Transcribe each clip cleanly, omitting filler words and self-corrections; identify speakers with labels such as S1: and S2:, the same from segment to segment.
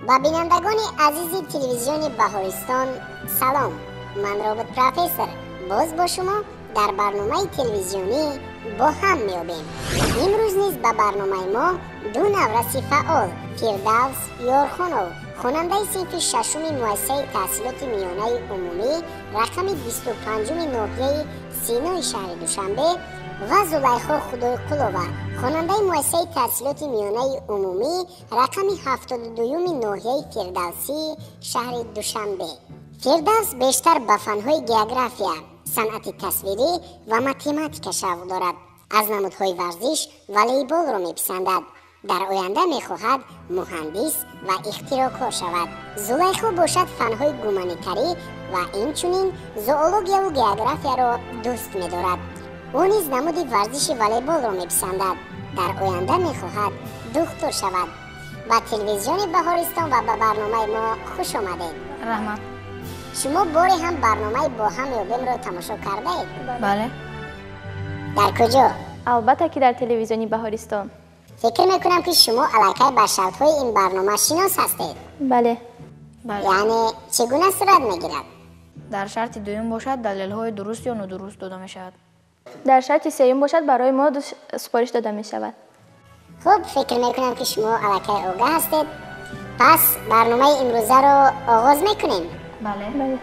S1: Ба бинандагони азизи телевизиони Баҳористон салом. Ман Робот Профессор боз бо шумо дар барномаи телевизионӣ бо ҳам меёбем. Имрӯз низ ба барномаи мо ду навраси фаъол Фирдавс Ёрхонов, хонандаи синфи шашуми муассисаи таҳсилоти миёнаи умумӣ рақами 25-уми ноҳияи Синои шаҳри Душанбе ва Зулайхо Худойқулова, хонандаи муассисаи таҳсилоти миёнаи умумӣ рақами 72-юми ноҳияи Фирдавсии шаҳри Душанбе. Фирдавс бештар ба фанҳои география, санъати тасвирӣ ва математика шавқ дорад. Аз намудҳои варзиш волейболро меписандад. Дар оянда мехоҳад муҳандис ва ихтироъкор шавад. Зулайхо бошад фанҳои гуманитарӣ ва инчунин зоологияву географияро дӯст медорад. Ӯ низ намуди варзиши волейболро меписандад. Дар оянда мехоҳад духтур шавад. Ба телевизиони Баҳористон ва ба барномаи мо хуш омадед.
S2: Раҳмат.
S1: Шумо боре ҳам барномаи бо ҳам меёбемро тамошо кардаед?
S2: Бале.
S1: Дар куҷо?
S3: Албатта ки дар телевизиони Баҳористон.
S1: Фикр мекунам ки шумо аллакай ба шартҳои ин барнома шинос ҳастед.
S3: Бале.
S1: Яъне чӣ гуна сурат мегирад?
S2: Дар шарти дуюм бошад далелҳои дуруст ё нодуруст дода мешавад.
S3: Дар шарти сеюм бошад барои мо супориш дода мешавад.
S1: Хуб, фикр мекунам ки шумо аллакай огаҳ ҳастед. Пас барномаи имрӯзаро оғоз мекунем.
S2: Бале.
S3: Бале.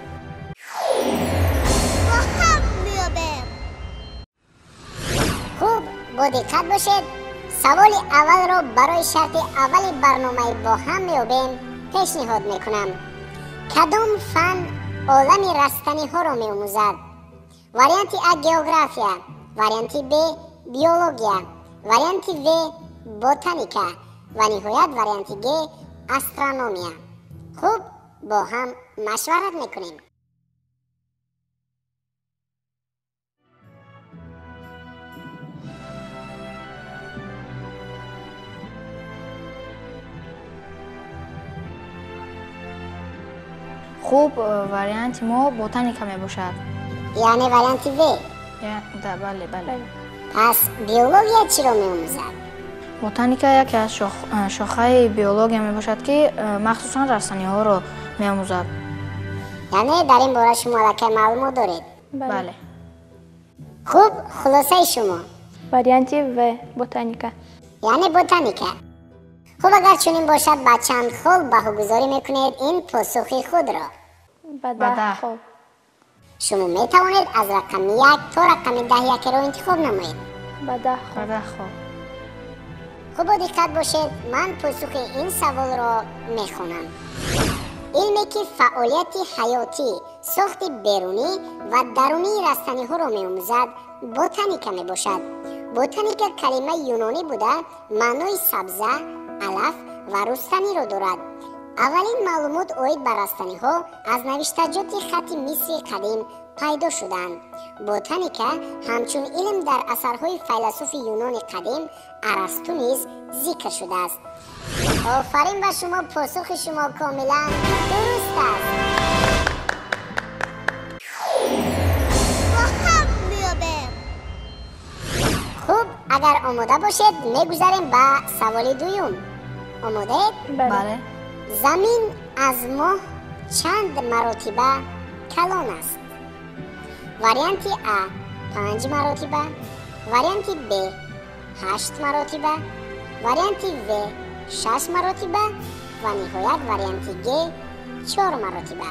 S4: Бо ҳам меёбем.
S1: Хуб, бо диққат бошед. Саволи аввалро барои шарти аввали барномаи бо ҳам меёбем пешниҳод мекунам. Кадом фан олами растаниҳоро меомӯзад? Варианти А география, варианти Б биология, варианти В ботаника ва ниҳоят варианти Г астрономия. Хуб, бо ҳам машварат мекунем.
S2: Хуб, варианти мо ботаника мебошад.
S1: Яъне варианти В?
S2: Да, бале, бале.
S1: Пас биология чиро меомӯзад?
S2: Ботаника яке аз шохаи биология мебошад, ки махсусан растаниҳоро меомӯзад.
S1: Яъне дар ин бора шумо аллакай маълумот доред?
S2: Бале.
S1: Хуб, хулосаи шумо?
S3: Варианти В ботаника.
S1: Яъне ботаника. Хуб, агар чунин бошад, ба чанд хол баҳогузорӣ мекунед ин посухи худро?
S3: Ба 10 хол.
S1: Шумо метавонед аз рақами 1 то рақами 10 якеро интихоб намоед.
S3: Ба 10 хол.
S2: Ба 10 хол.
S1: Хуб, бо диққат бошед, ман посухи ин саволро мехонам. Илме ки фаъолияти ҳаётӣ, сохти берунӣ ва дарунии растаниҳоро меомӯзад, ботаника мебошад. Ботаника калимаи юнонӣ буда, маънои сабза, алаф ва рустаниро дорад. Аввалин маълумот оид ба растаниҳо аз навиштаҷоти хати Мисри қадим пайдо шуданд. Ботаника ҳамчун илм дар асарҳои файласуфи юнони қадим Арасту низ зикр шудааст. Офарин ба шумо, посухи шумо комилан дуруст аст.
S4: Бо ҳам меёбем.
S1: Хуб, агар омода бошед, мегузарем ба саволи дуюм. Омодаед?
S2: Бале.
S1: Замин аз моҳ чанд маротиба калон аст? Варианти А 5 маротиба, варианти Б 8 маротиба, варианти В 6 маротиба ва ниҳоят варианти Г 4 маротиба.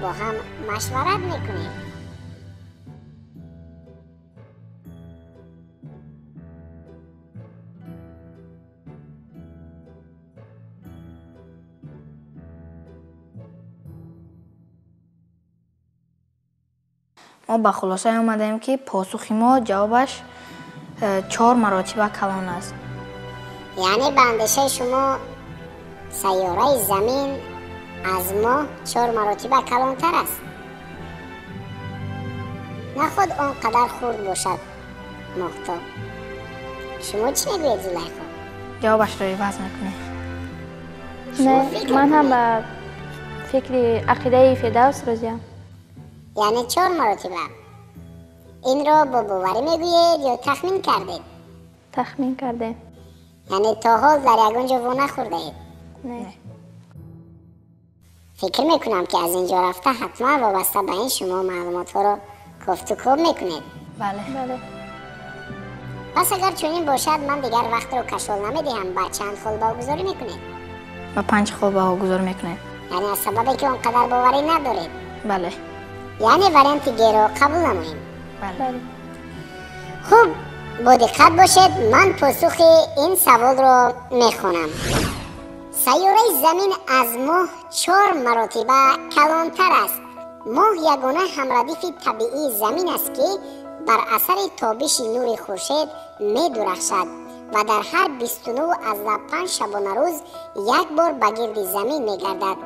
S1: Бо ҳам машварат мекунем.
S2: Мо ба хулосае омадаем, ки посухи мо ҷавобаш 4 маротиба калон аст.
S1: Яъне ба андешаи шумо сайёраи Замин аз моҳ 4 маротиба калонтар аст? Наход он қадар хурд бошад моҳтоб. Шумо чӣ мегӯед, Зулайхо?
S2: Ҷавобашро иваз мекунем.
S3: Ман ҳам ба фикри ақидаи Фирдавс розиям.
S1: Яъне 4 маротиба. Инро бо боварӣ мегӯед ё тахмин кардед?
S3: Тахмин кардем.
S1: Яъне то ҳол дар ягон ҷо во нахӯрдаед?
S3: Не.
S1: Фикр мекунам ки аз инҷо рафта ҳатман вобаста ба ин шумо маълумотҳоро кофту коб мекунед.
S2: Бале.
S3: Бале.
S1: Пас агар чунин бошад, ман дигар вақтро кашол намедиҳам. Ба чанд хол баҳогузорӣ мекунед?
S2: Ба 5 хол баҳогузорӣ мекунем.
S1: Яъне аз сабабе ки он қадар боварӣ надоред?
S2: Бале.
S1: Яъне варианти Г-ро қабул намоем?
S2: Бале.
S1: Хуб, бо диққат бошед, ман посухи ин саволро мехонам. Сайёраи Замин аз Моҳ 4 маротиба калонтар аст. Моҳ ягона ҳамрадифи табиии Замин аст, ки бар асари тобиши нури хуршед медурахшад ва дар ҳар 29,5 шабонарӯз як бор ба гирди Замин мегардад.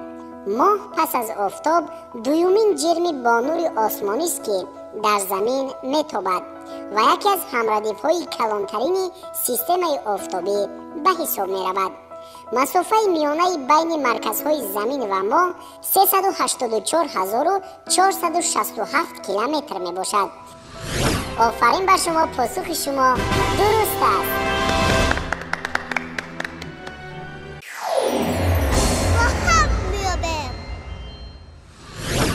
S1: Моҳ пас аз офтоб дуюмин ҷирми бо нури осмонист, ки дар Замин метобад ва яке аз ҳамрадифҳои калонтарини системаи офтобӣ ба ҳисоб меравад. Масофаи миёнаи байни марказҳои Замин ва Моҳ 384 467 километр мебошад. Офарин ба шумо, посухи шумо дуруст аст.
S4: Бо ҳам меёбем.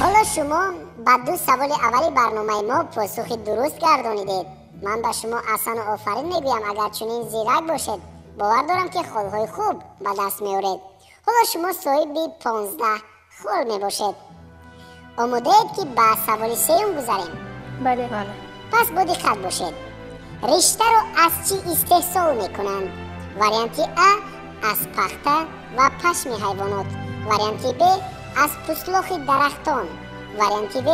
S1: Ҳоло шумо ба 2 саволи аввали барномаи мо посухи дуруст гардонидед. Ман ба шумо аҳсану офарин мегӯям. Агар чунин зирак бошед, бовар дорам, ки холҳои хуб ба даст меоред. Ҳоло шумо соҳиби 15 хол мебошед. Омодаед, ки ба саволи сеюм гузарем?
S3: Бале.
S2: Бале.
S1: Пас бо диққат бошед. Риштаро аз чӣ истеҳсол мекунанд? Варианти А аз пахта ва пашми ҳайвонот, варианти Б аз пӯстлохи дарахтон, варианти В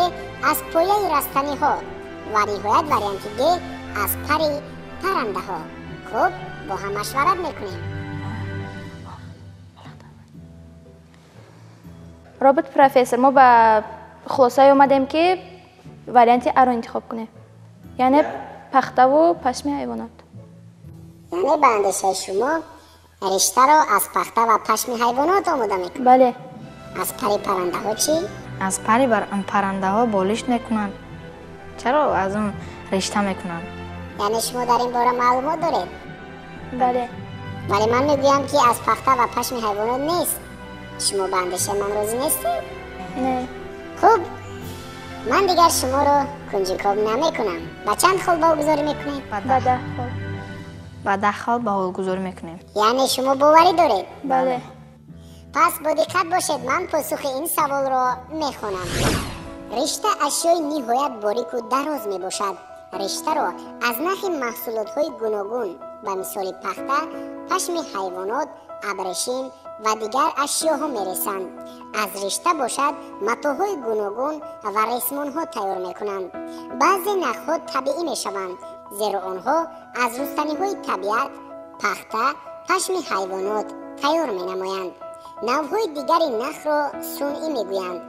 S1: аз пояи растаниҳо ва ниҳоят варианти Г аз пари паррандаҳо. Хуб, бо ҳам машварат мекунем.
S3: Робот профессор, мо ба хулосае омадем, ки варианти Аро интихоб кунем, яъне пахтаву пашми ҳайвонот.
S1: Яъне ба андешаи шумо риштаро аз пахта ва пашми ҳайвонот омода мекунанд?
S3: Бале.
S1: Аз пари паррандаҳо чӣ?
S2: Аз пари паррандаҳо болишт мекунанд. Чаро аз он ришта мекунанд?
S1: Яъне шумо дар ин бора маълумот доред?
S3: Бале.
S1: Вале ман мегӯям, ки аз пахта ва пашми ҳайвонот нест. Шумо ба андешаи ман розӣ нестед?
S3: Не.
S1: Хуб, ман дигар шуморо кунҷикоб намекунам. Ба чанд хол баҳогузорӣ мекунед?
S3: Ба 10 хол.
S2: Ба 10 хол баҳогузорӣ мекунем.
S1: Яъне шумо боварӣ доред?
S3: Бале.
S1: Пас бо диққат бошед, ман посухи ин саволро мехонам. Ришта ашёи ниҳоят борику дароз мебошад. Риштаро аз нахи маҳсулотҳои гуногун, ба мисоли пахта, пашми ҳайвонот, абрешим ва дигар ашёҳо мересанд. Аз ришта бошад матоъҳои гуногун ва ресмонҳо тайёр мекунанд. Баъзе нахҳо табиӣ мешаванд, зеро онҳо аз рустаниҳои табиат, пахта, пашми ҳайвонот тайёр менамоянд. Навъҳои дигари нахро сунъӣ мегӯянд,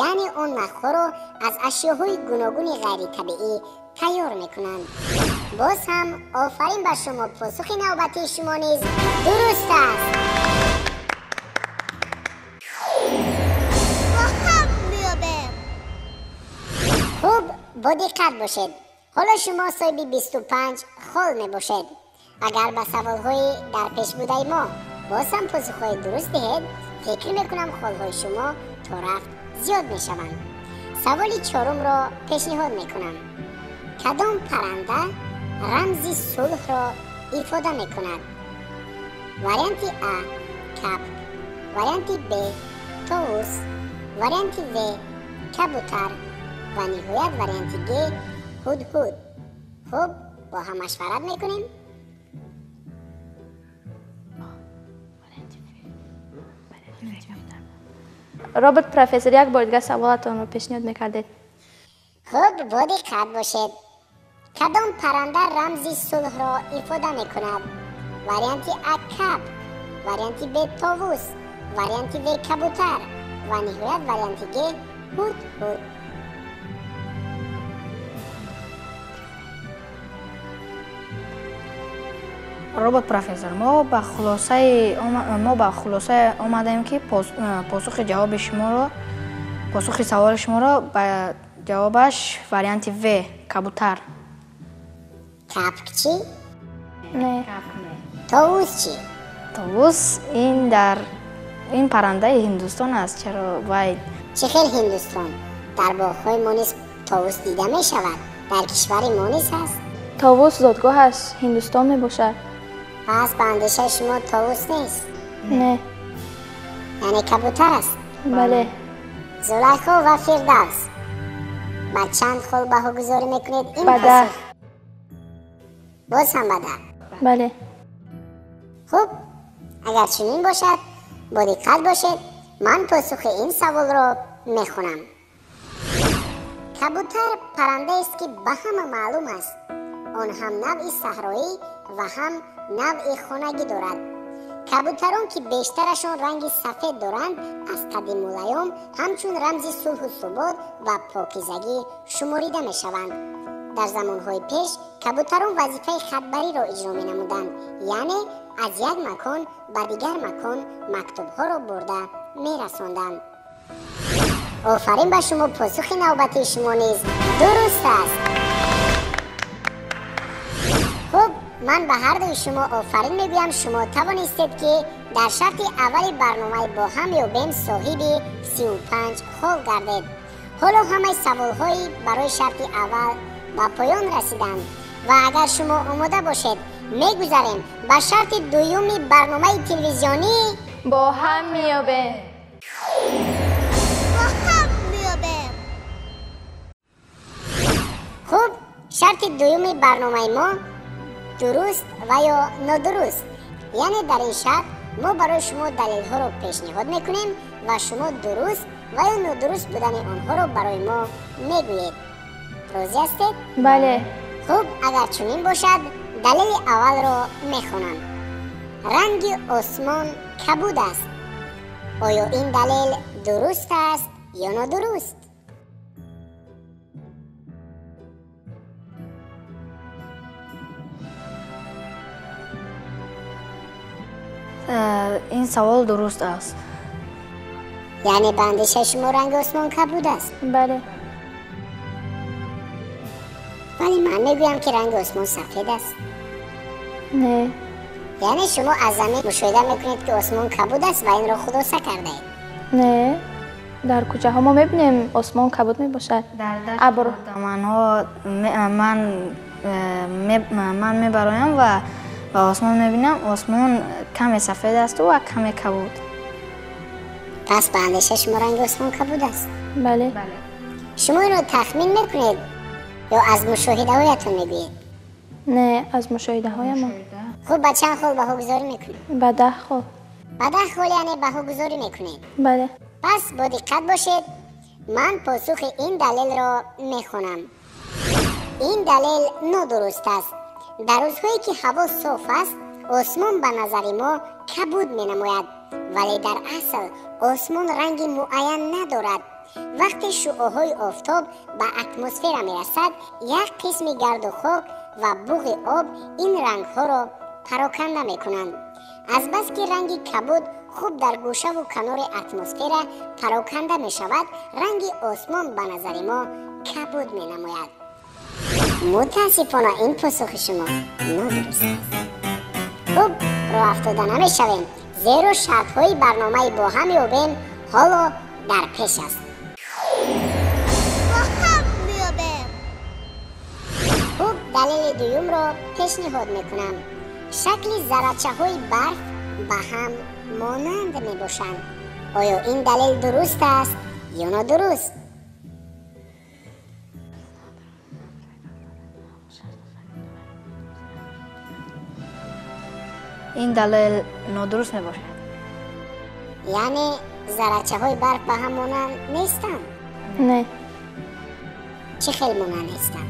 S1: яъне он нахҳоро аз ашёҳои гуногуни ғайритабиӣ тайёр мекунанд. Боз ҳам офарин ба шумо, посухи навбатии шумо низ дуруст аст.
S4: Бо ҳам меёбем.
S1: Хуб, бо диққат бошед. Ҳоло шумо соҳиби 25 хол мебошед. Агар ба саволҳои дар пеш будаи мо боз ҳам посухҳои дуруст диҳед, фикр мекунам, холҳои шумо то рафт зиёд мешаванд. Саволи чорумро пешниҳод мекунам. Кадом парранда рамзи сулҳро ифода мекунад? Варианти А капк, варианти Б товус, варианти В кабутар ва ниҳоят варианти Г ҳудҳуд. Хуб, бо ҳам машварат мекунем.
S3: Робот профессор, як бор дигар саволатонро пешниҳод мекардед.
S1: Хуб, бо диққат бошед. Кадом парранда рамзи сулҳро ифода мекунад? Варианти А капк, варианти Б товус, варианти В кабутар ва ниҳоят варианти Г ҳудҳуд.
S2: Робот профессор, мо ба хулосае омадаем, ки посухи ҷавоби шуморо, посухи саволи шуморо ба ҷавобаш варианти В кабутар.
S1: Капк чӣ?
S3: Не.
S1: Товус чӣ?
S2: Товус ин дар Ин парандаи Ҳиндустон аст. Чаро вай?
S1: Чӣ хел Ҳиндустон? Дар боғҳои мо низ товус дида мешавад. Дар кишвари мо низ ҳаст.
S3: Товус зодгоҳаш Ҳиндустон мебошад.
S1: Пас ба андешаи шумо товус нест?
S3: Не.
S1: Яъне кабутар аст?
S3: Бале.
S1: Зулайхо ва Фирдавс, ба чанд хол баҳогузорӣ мекунед ин
S3: Ба 10.
S1: посух? Боз ҳам ба 10?
S3: Бале.
S1: Хуб, агар чунин бошад, бо диққат бошед, ман посухи ин саволро мехонам. Кабутар парандаест, ки ба ҳама маълум аст. Он ҳам навъи саҳроӣ ва ҳам навъи хонагӣ дорад. Кабутарон, ки бештарашон ранги сафед доранд, аз қадимулайём ҳамчун рамзи сулҳу субот ва покизагӣ шуморида мешаванд. Дар замонҳои пеш кабутарон вазифаи хатбариро иҷро менамуданд, яъне аз як макон ба дигар макон мактубҳоро бурда мерасонданд. Офарин ба шумо, посухи навбатии шумо низ дуруст аст. Хуб, ман ба ҳардуи шумо офарин мегӯям. Шумо тавонистед, ки дар шарти аввали барномаи «Бо ҳам ёбем» соҳиби 35 хол гардед. Ҳоло ҳамаи саволҳои барои шарти аввал ба поён расиданд ва агар шумо омода бошед, мегузарем ба шарти дуюми барномаи телевизионӣ
S3: «Бо ҳам меёбем».
S4: Бо ҳам меёбем.
S1: Хуб, шарти дуюми барномаи мо дуруст ва ё нодуруст, яъне дар ин шарт мо барои шумо далелҳоро пешниҳод мекунем ва шумо дуруст ва ё нодуруст будани онҳоро барои мо мегӯед. Розӣ ҳастед?
S3: Бале.
S1: Хуб, агар чунин бошад, далели аввалро мехонам: ранги осмон кабуд аст. Оё ин далел дуруст аст ё нодуруст?
S2: Ин савол дуруст аст.
S1: Яъне ба андешаи шумо ранги осмон кабуд аст?
S3: Бале.
S1: Вале ман мегӯям, ки ранги осмон сафед аст.
S3: Не.
S1: Яъне шумо аз замин мушоҳида мекунед, ки осмон кабуд аст, ва инро хулоса кардаед?
S3: Не, дар кӯчаҳо мо мебинем, осмон кабуд мебошад.
S2: Дар дашт
S3: Абр.
S2: Даманҳо ман мебароям ва ба осмон мебинам, осмон каме сафед асту ва каме кабуд.
S1: Пас ба андешаи шумо ранги осмон кабуд аст?
S3: Бале.
S1: Шумо инро тахмин мекунед ё аз мушоҳидаҳоятон мегӯед?
S3: Не, аз мушоҳидаҳоямон.
S1: Хуб, ба чанд хол баҳогузорӣ мекунед?
S3: Ба 10 хол.
S1: Ба 10 хол, яъне баҳогузорӣ мекунед?
S3: Бале.
S1: Пас бо диққат бошед, ман посухи ин далелро мехонам. Ин далел нодуруст аст. Дар рӯзҳое, ки ҳаво соф аст, осмон ба назари мо кабуд менамояд, вале дар асл осмон ранги муайян надорад. Вақте шуъоҳои офтоб ба атмосфера мерасад, як қисми гарду хок ва буғи об ин рангҳоро пароканда мекунанд. Азбаски ранги кабуд хуб дар гӯшаву канори атмосфера пароканда мешавад, ранги осмон ба назари мо кабуд менамояд. Мутаассифона, ин посухи шумо нодуруст аст. Хуб, роҳ афтода намешавем, зеро шартҳои барномаи «Бо ҳам ёбем» ҳоло дар пеш аст.
S4: Бо ҳам меёбем.
S1: Хуб, далели дуюмро пешниҳод мекунам: шакли заррачаҳои барф ба ҳам монанд мебошанд. Оё ин далел дуруст аст ё нодуруст?
S2: Ин далел нодуруст мебошад.
S1: Яъне заррачаҳои барф ба ҳам монанд нестанд?
S3: Не.
S1: Чӣ хел монанд нестанд?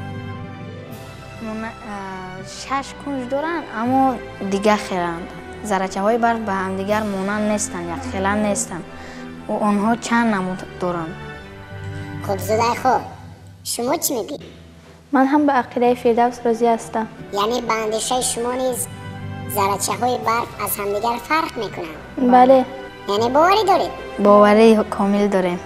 S2: Шаш кунҷ доранд, аммо дигар хеланд. Заррачаҳои барф ба ҳамдигар монанд нестанд, якхела нестанд. Онҳо чанд намуд доранд.
S1: Хуб, Зулайхо, шумо чӣ мегӯед?
S3: Ман ҳам ба ақидаи Фирдавс розӣ ҳастам.
S1: Яъне ба андешаи шумо низ заррачаҳои барф аз ҳамдигар фарқ мекунанд?
S3: Бале.
S1: Яъне боварӣ доред?
S2: Боварии комил дорем.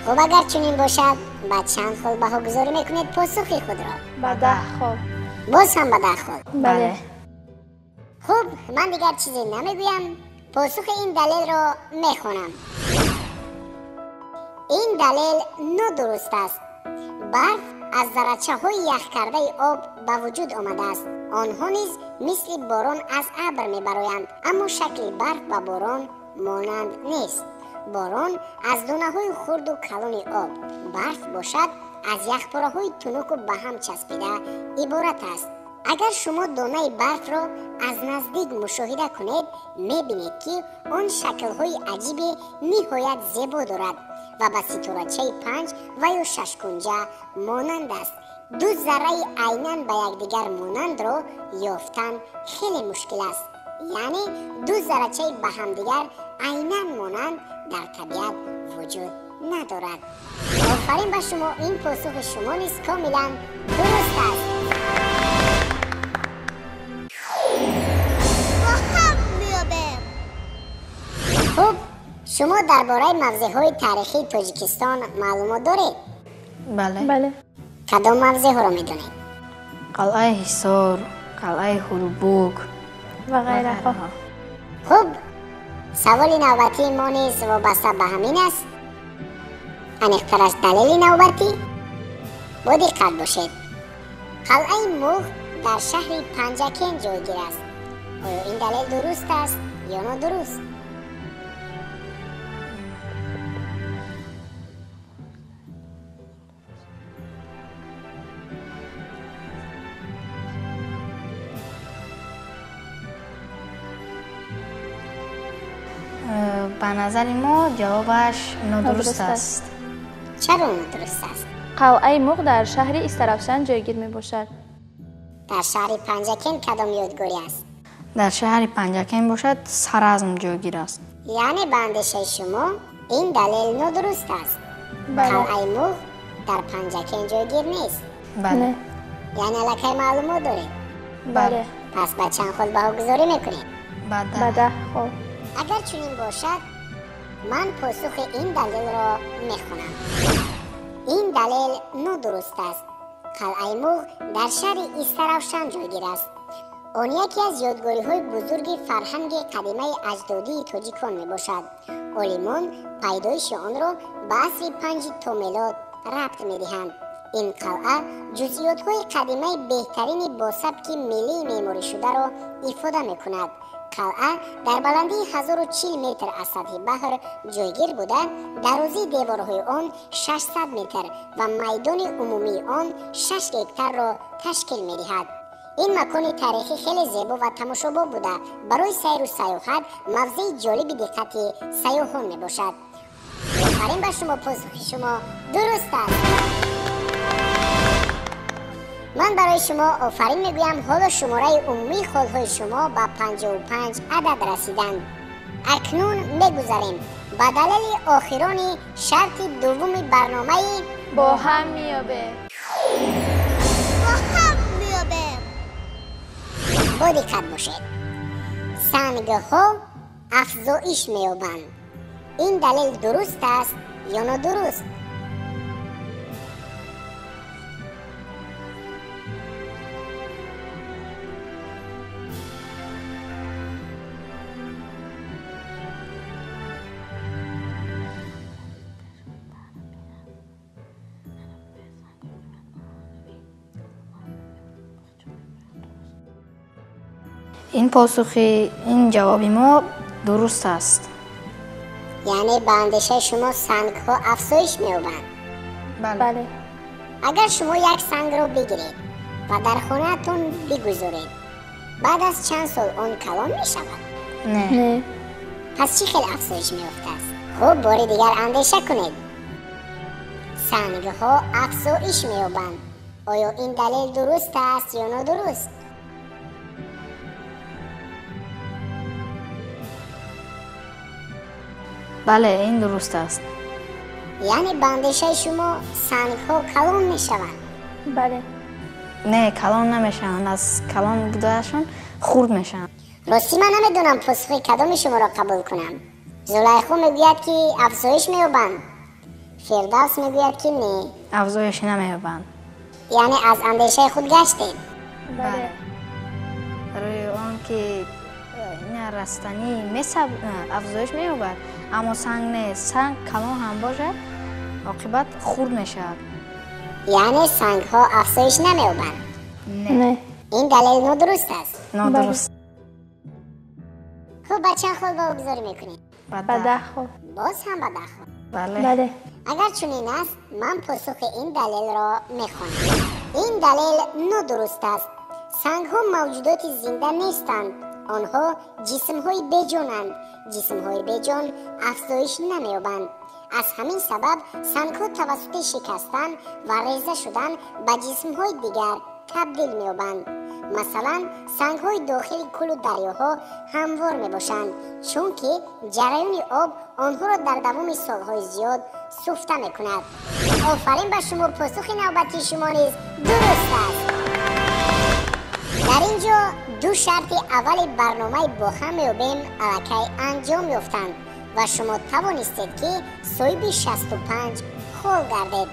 S1: Хуб, агар чунин бошад, ба чанд хол баҳогузорӣ мекунед посухи худро?
S3: Ба 10 хол.
S1: Боз ҳам ба 10 хол?
S3: Бале.
S1: Хуб, ман дигар чизе намегӯям. Посухи ин далелро мехонам. Ин далел нодуруст аст. Барф аз заррачаҳои яхкардаи об ба вуҷуд омадааст. Онҳо низ мисли борон аз абр мебароянд, аммо шакли барф ба борон монанд нест. Борон аз донаҳои хурду калони об, барф бошад аз яхпораҳои тунуку ба ҳам часпида иборат аст. Агар шумо донаи барфро аз наздик мушоҳида кунед, мебинед, ки он шаклҳои аҷибе ниҳоят зебо дорад ва ба ситорачаи 5 ва ё 6 кунҷа монанд аст. Ду зарраи айнан ба якдигар монандро ёфтан хеле мушкил аст. Яъне ду заррачаи ба ҳамдигар айнан монанд дар табиат вуҷуд надорад. Офарин ба шумо, ин посухи шумо низ комилан дуруст аст.
S4: Бо ҳам меёбем.
S1: Хуб, шумо дар бораи мавзеъҳои таърихии Тоҷикистон маълумот доред?
S2: Бале.
S3: Бале.
S1: Кадом мавзеъҳоро медонед?
S2: Қалъаи Ҳисор, қалъаи Ҳулбук
S3: ва ғайраҳо.
S1: Хуб, саволи навбатии мо низ вобаста ба ҳамин аст, аниқтараш далели навбатӣ. Бо диққат бошед. Қалъаи Муғ дар шаҳри Панҷакент ҷойгир аст. Оё ин далел дуруст аст ё нодуруст?
S2: Ба назари мо ҷавобаш нодуруст
S3: нодуруст
S2: аст.
S1: Чаро нодуруст аст?
S3: Қалъаи Муғ дар шаҳри Истаравшан ҷойгир мебошад.
S1: Дар шаҳри Панҷакент кадом ёдгорӣ аст?
S2: Дар шаҳри Панҷакент бошад, Саразм ҷойгир аст.
S1: Яъне ба андешаи шумо ин далел нодуруст аст?
S2: Бале.
S1: Қалъаи Муғ дар Панҷакент ҷойгир нест?
S2: Бале.
S3: Не.
S1: Яъне аллакай маълумот доред?
S3: Бале.
S1: Пас ба чанд хол баҳогузорӣ мекунед?
S2: Ба
S3: ба
S2: 10.
S3: 10 хол.
S1: Агар чунин бошад, ман посухи ин далелро мехонам. Ин далел нодуруст аст. Қалъаи Муғ дар шаҳри Истаравшан ҷойгир аст. Он яке аз ёдгориҳои бузурги фарҳанги қадимаи аҷдодии тоҷикон мебошад. Олимон пайдоиши онро ба асри панҷи то мелод рабт медиҳанд. Ин қалъа ҷузъиётҳои қадимаи беҳтарини бо сабки миллии меъморишударо ифода мекунад. Қалъа дар баландии 1040 метр аз сатҳи баҳр ҷойгир буда, дарозии деворҳои он 600 метр ва майдони умумии он 6 гектарро ташкил медиҳад. Ин макони таърихӣ хеле зебо ва тамошобоб буда, барои сайру сайёҳат мавзеи ҷолиби диққати сайёҳон мебошад. Офарин ба шумо, посухи шумо дуруст аст. Ман барои шумо офарин мегӯям. Ҳоло шумораи умумии холҳои шумо ба 55 адад расиданд. Акнун мегузарем ба далели охирони шарти дуввуми барномаи
S3: бо ҳам меёбем.
S4: Бо ҳам меёбем.
S1: Бо диққат бошед. Сангҳо афзоиш меёбанд. Ин далел дуруст аст ё нодуруст?
S2: Ин посухи ин ҷавоби мо дуруст аст.
S1: Яъне ба андешаи шумо сангҳо афзоиш меёбанд?
S2: Бале.
S3: Бале.
S1: Агар шумо як сангро бигиред ва дар хонаатон бигузоред, баъд аз чанд сол он калон мешавад?
S2: Не.
S3: Не.
S1: Пас чӣ хел афзоиш меёфтааст? Хуб, бори дигар андеша кунед. Сангҳо афзоиш меёбанд. Оё ин далел дуруст аст ё нодуруст?
S2: Бале, ин дуруст аст.
S1: Яъне ба андешаи шумо сангҳо калон мешаванд?
S3: Бале.
S2: Не, калон намешаванд, аз калон будаашон хурд мешаванд.
S1: Ростӣ, ман намедонам посухи кадоми шуморо қабул кунам. Зулайхо мегӯяд, ки афзоиш меёбанд, Фирдавс мегӯяд, ки не.
S2: Афзоиш намеёбанд.
S1: Яъне аз андешаи худ гаштед?
S3: Бале.
S2: Барои он ки Растанӣ афзоиш меёбад, аммо санг нест. Санг калон ҳам бошад, оқибат хурд мешавад.
S1: Яъне сангҳо афзоиш намеёбанд?
S2: Не.
S1: Ин далел нодуруст аст?
S2: Нодуруст.
S1: Хуб, ба чанд хол баҳогузорӣ мекунед?
S3: Ба 10 хол.
S1: Боз ҳам ба 10 хол?
S2: Бале.
S3: Бале.
S1: Агар чунин аст, ман посухи ин далелро мехонам. Ин далел нодуруст аст. Сангҳо мавҷудоти зинда нестанд. Онҳо ҷисмҳои беҷонанд. Ҷисмҳои беҷон афзоиш намеёбанд. Аз ҳамин сабаб сангҳо тавассути шикастан ва реза шудан ба ҷисмҳои дигар табдил меёбанд. Масалан, сангҳои дохили кӯлу дарёҳо ҳамвор мебошанд, чунки ҷараёни об онҳоро дар давоми солҳои зиёд суфта мекунад. Офарин ба шумо, посухи навбатии шумо низ дуруст аст. Дар ин ҷо ду шарти аввали барномаи бо ҳам меёбем аллакай анҷом ёфтанд ва шумо тавонистед, ки соҳиби 65 хол гардед.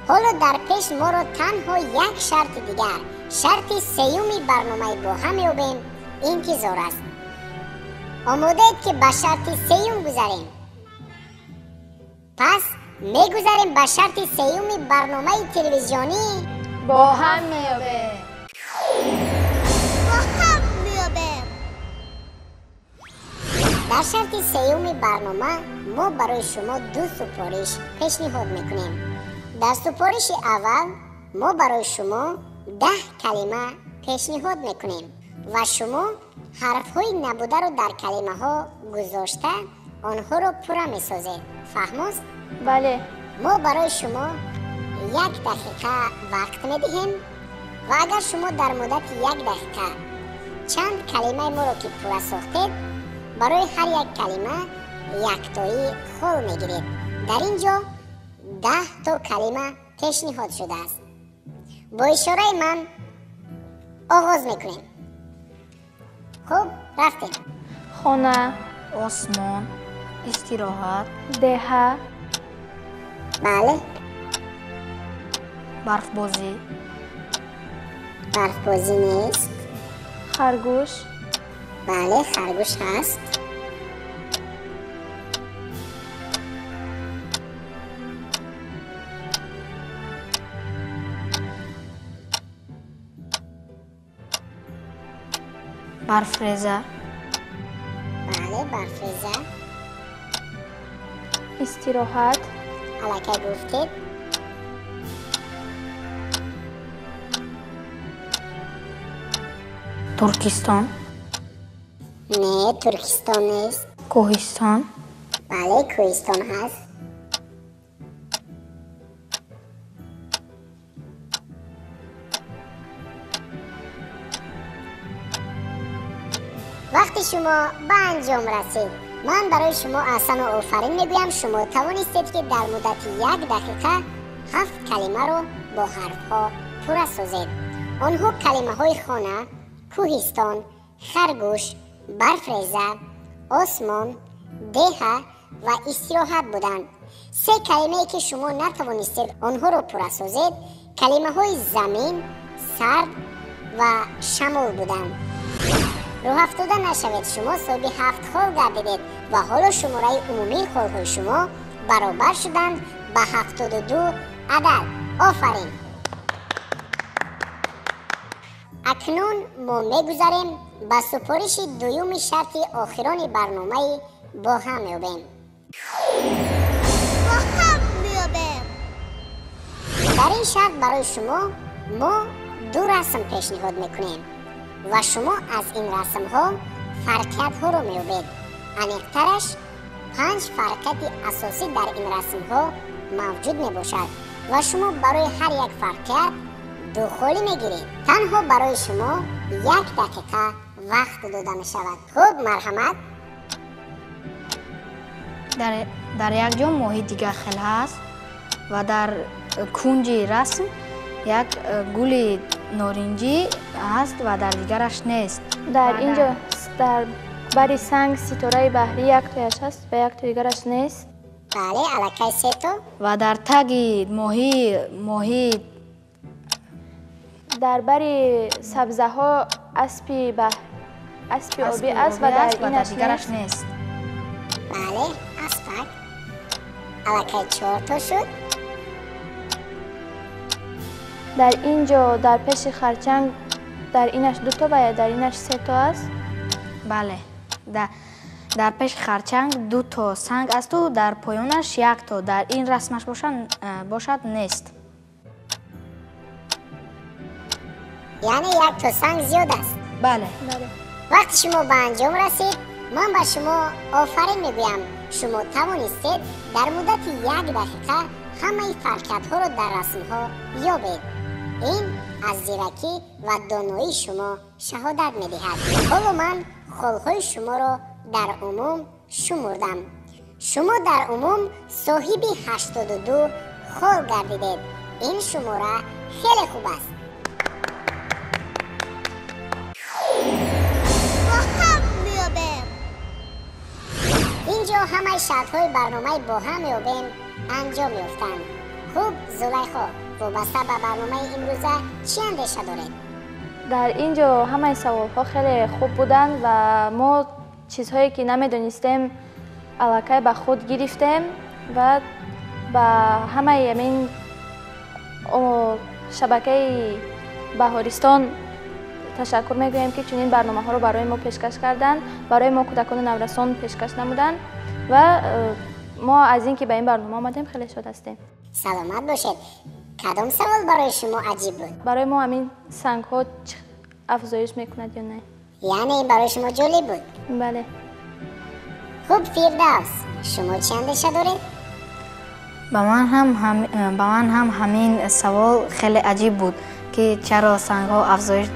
S1: Ҳоло дар пеш моро танҳо як шарти дигар, шарти сеюми барномаи бо ҳам меёбем, интизор аст. Омодаед, ки ба шарти сеюм гузарем? Пас мегузарем ба шарти сеюми барномаи телевизионӣ
S3: бо ҳам меёбем.
S4: Бо ҳам меёбем.
S1: Дар шарти сеюми барнома мо барои шумо ду супориш пешниҳод мекунем. Дар супориши аввал мо барои шумо 10 калима пешниҳод мекунем ва шумо ҳарфҳои набударо дар калимаҳо гузошта онҳоро пурра месозед. Фаҳмост?
S3: Бале.
S1: Мо барои шумо 1 дақиқа вақт медиҳем ва агар шумо дар муддати 1 дақиқа чанд калимаи моро ки пурра сохтед, барои ҳар як калима яктоӣ хол мегиред. Дар ин ҷо 10 то калима пешниҳод шудааст. Бо ишораи ман оғоз мекунем. Хуб, рафтем.
S3: Хона,
S2: осмон, истироҳат,
S3: деҳа,
S1: бале,
S2: барфбозӣ,
S1: барфбозӣ нест,
S3: харгӯш,
S1: бале, харгӯш ҳаст,
S2: барфреза,
S1: бале, барфреза,
S3: истироҳат,
S1: аллакай гуфтед,
S2: Туркистон,
S1: не, Туркистон нест,
S2: кӯҳистон,
S1: бале, кӯҳистон ҳаст, вақти шумо ба анҷом расид. Ман барои шумо аҳсану офарин мегӯям. Шумо тавонистед, ки дар муддати 1 дақиқа 7 калимаро бо ҳарфҳо пурра созед. Онҳо калимаҳои хона, кӯҳистон, харгӯш, барфреза, осмон, деҳа ва истироҳат буданд. 3 калимае ки шумо натавонистед онҳоро пурра созед, калимаҳои замин, сард ва шамол буданд. Рӯҳафтода нашавед, шумо соҳиби 7 хол гардидед ва ҳоло шумораи умумии холҳои шумо баробар шуданд ба 72 адад. Офарин! Акнун мо мегузарем ба супориши дуюми шарти охирони барномаи бо ҳам меёбем.
S4: Бо ҳам меёбем.
S1: Дар ин шарт барои шумо мо 2 расм пешниҳод мекунем ва шумо аз ин расмҳо фарқиятҳоро меёбед. Аниқтараш 5 фарқияти асосӣ дар ин расмҳо мавҷуд мебошад ва шумо барои ҳар як фарқият 2 холӣ мегиред. Танҳо барои шумо 1 дақиқа вақт дода мешавад. Хуб, марҳамат.
S2: Дар як ҷо моҳи дигар хел ҳаст ва дар кунҷи расм як гули норинҷӣ ҳаст ва дар дигараш нест.
S3: Дар ин ҷо дар бари санг ситораи баҳрӣ як тояш ҳаст ва як тои дигараш нест.
S1: Бале, аллакай 3 то.
S2: Ва дар таги моҳӣ
S3: дар бари сабзаҳо аспи баҳр. аспи обӣ аст ва дар инаш
S2: нест.
S1: Бале, аспак. Аллакай 4 то шуд.
S3: Дар ин ҷо дар пеши харчанг дар инаш 2 то ва дар инаш 3 то аст.
S2: Бале, дар пеши харчанг 2 то санг асту дар поёнаш 1 то. Дар ин расмаш бошад нест.
S1: Яъне 1 то санг зиёд аст.
S2: Бале.
S1: Вақти шумо ба анҷом расид, ман ба шумо офарин мегӯям. Шумо тавонистед дар муддати 1 дақиқа ҳамаи фарқиятҳоро дар расмҳо ёбед. Ин аз зиракӣ ва доноии шумо шаҳодат медиҳад. Ҳоло ман холҳои шуморо дар умум шумурдам. Шумо дар умум соҳиби 82 хол гардидед. Ин шумора хеле хуб аст. Инҷо ҳамаи шартҳои барномаи бо ҳам меёбем анҷом ёфтанд. Хуб, Зулайхо, вобаста ба барномаи имрӯза чӣ андеша доред?
S3: Дар ин ҷо ҳамаи саволҳо хеле хуб буданд ва мо чизҳое ки намедонистем аллакай ба худ гирифтем ва ба ҳамаи ҳамин шабакаи Баҳористон ташаккур мегӯем ки чунин барномаҳоро барои мо пешкаш карданд, барои мо кӯдакону наврасон пешкаш намуданд ва мо аз ин ки ба ин барнома омадем хеле шод ҳастем.
S1: Саломат бошед. Кадом савол барои шумо аҷиб буд?
S3: Барои мо ҳамин сангҳо афзоиш мекунад ё не?
S1: Яъне ин барои шумо ҷолиб буд?
S3: Бале.
S1: Хуб, Фирдавс, шумо чӣ андеша доред?
S2: Ба ман ҳам ҳамин савол хеле аҷиб буд ки чаро сангҳо афзоиш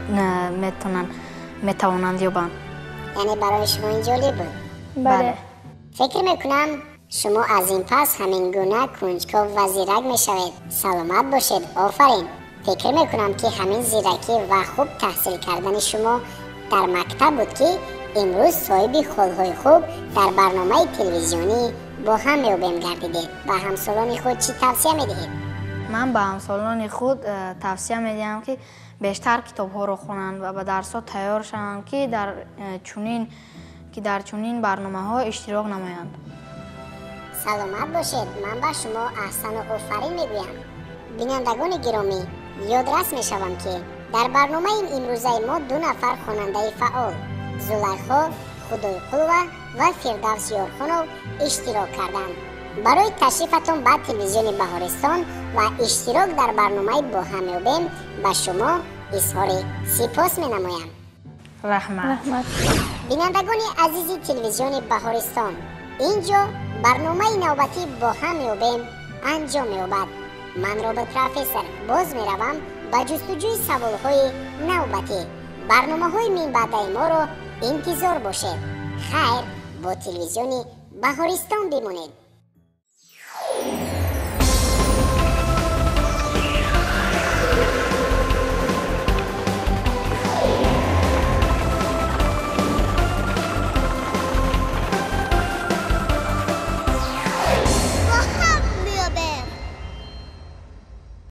S2: метавонанд ёбанд.
S1: Яъне барои шумо ин ҷолиб буд?
S3: Бале.
S1: Фикр мекунам шумо аз ин пас ҳамин гуна кунҷков ва зирак мешавед. Саломат бошед, офарин. Фикр мекунам ки ҳамин зиракӣ ва хуб таҳсил кардани шумо дар мактаб буд ки имрӯз соҳиби холҳои хуб дар барномаи телевизионӣ бо ҳам меёбем гардидед. Ба ҳамсолони худ чӣ тавсия медиҳед?
S2: Ман ба ҳамсолони худ тавсия медиҳам ки бештар китобҳоро хонанд ва ба дарсҳо тайёр шаванд ки дар чунин барномаҳо иштирок намоянд.
S1: Саломат бошед. Ман ба шумо аҳсану офарин мегӯям. Бинандагони гиромӣ, ёдрас мешавам ки дар барномаи имрӯзаи мо 2 нафар хонандаи фаъол Зулайхо Худойқулова ва Фирдавс Ёрхонов иштирок карданд. Барои ташрифатон ба телевизиони Баҳористон ва иштирок дар барномаи бо ҳам меёбем ба шумо изҳори сипос менамоям.
S2: Раҳмат.
S1: Бинандагони азизи телевизиони Баҳористон, инҷо барномаи навбатӣ бо ҳам меёбем анҷом меёбад. Ман робот профессор боз меравам ба ҷустуҷӯи саволҳои навбатӣ. Барномаҳои минбаъдаи моро интизор бошед. Хайр, бо телевизиони Баҳористон бимонед.